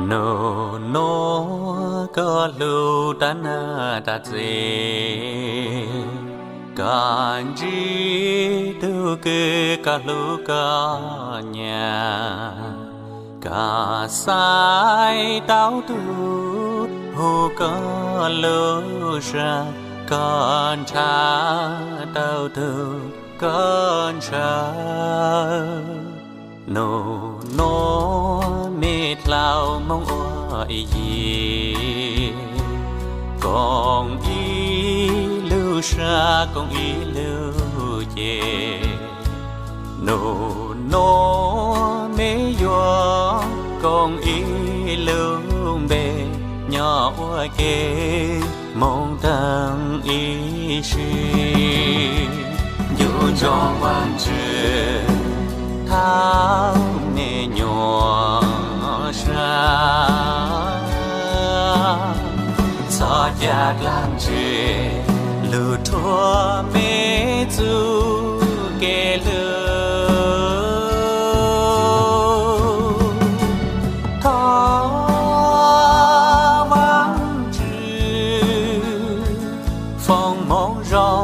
Nus nuav koj hlub tas nag tas txiv, koj ntsib tug kws koj hlub koj nyam, koj xaiv tau tug hu koj lub zag, koj nrhav tau tug koj ntshaw. Nus nuav mej dlaus moog ua ib yig, koom ib lub sab koom ib lub ceg. Nus nuav mej yuav koom ib lub npe, nyob ua ke moog taag ib sim. Ncu ntsoov Vaajtswv thaum mej nyuam sab, txhob ca dlaab ntse lug rhuav mej txuj kev hlub. Thov Vaajtswv foom moov zoo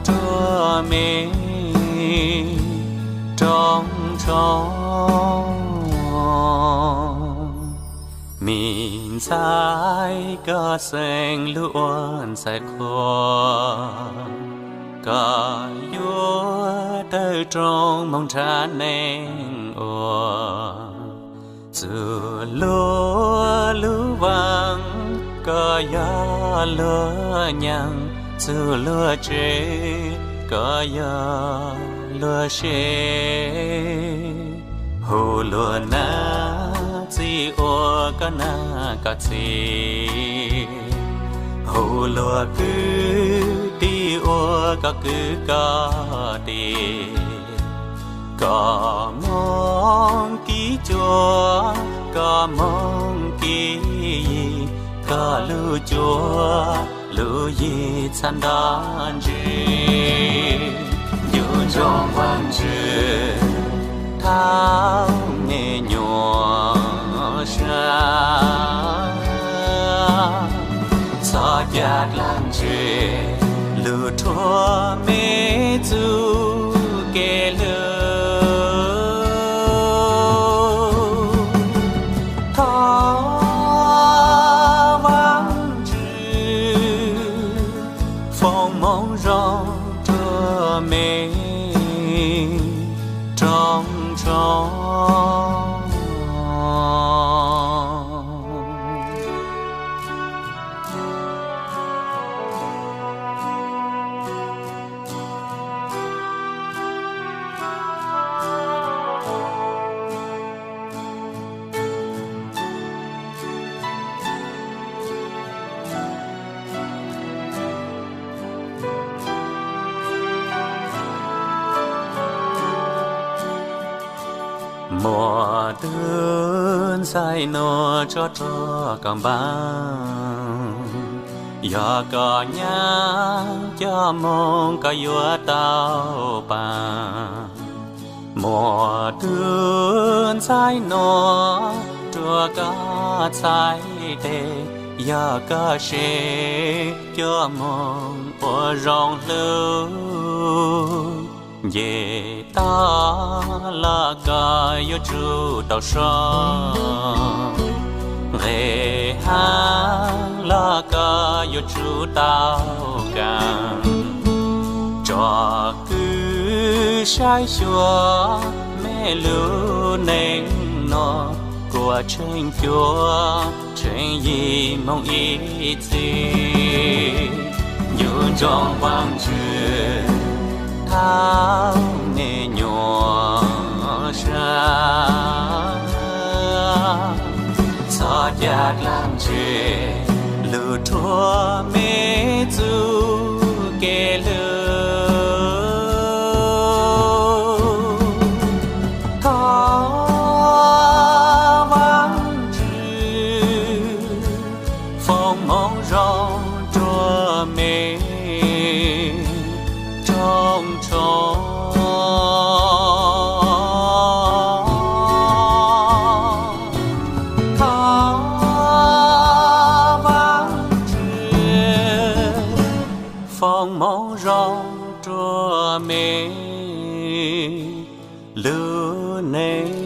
rua mej rooj ntsoov. Mej ntxhais, koj xeeb lug ua ntxhais qhua, koj yuav tawm rooj moog nrhav neeg ua. Txuj lug lub vaaj koj yog luag nyaab, txuj lug tsev koj yog luag se. Hu luag nam txhib ua koj nam koj txhib, hu luag kwv tij ua koj kwv koj tij. Koj moog kib cuav, koj moog kib yig, koj lub cuav lub yig txhaj nto ntsis. Ncu ntsoov Vaajtswv thaum mej nyuam sab, txhob ca dlaab ntse lug rhuav mej txuj kev hlub. Thov Vaajtswv foom moov zoo rua mej rooj ntsoov. Muaj tug ntxhais nuav tso rua koj npaab, yog koj nyam coj moog koj yuav tau paab. Muaj tug ntxhais nuav rua koj txhais tes, yog koj se coj moog ua zoo hlub. Nce tag los koj yuav tsum tau so, nqes hav los koj yuav tsum tau kaam. Tsom kwm saib xyuas mej lub neej nuav, kuas tsheej cuav tsheej yig moog ib txhis. Ncu ntsoov Vaajtswv thaum mej nyuam sab, txhob ca dlaab ntse lug rhuav mej txuj kev hlub. Thov Vaajtswv foom moov zoo rua mej rooj ntsoov. Thov Neeb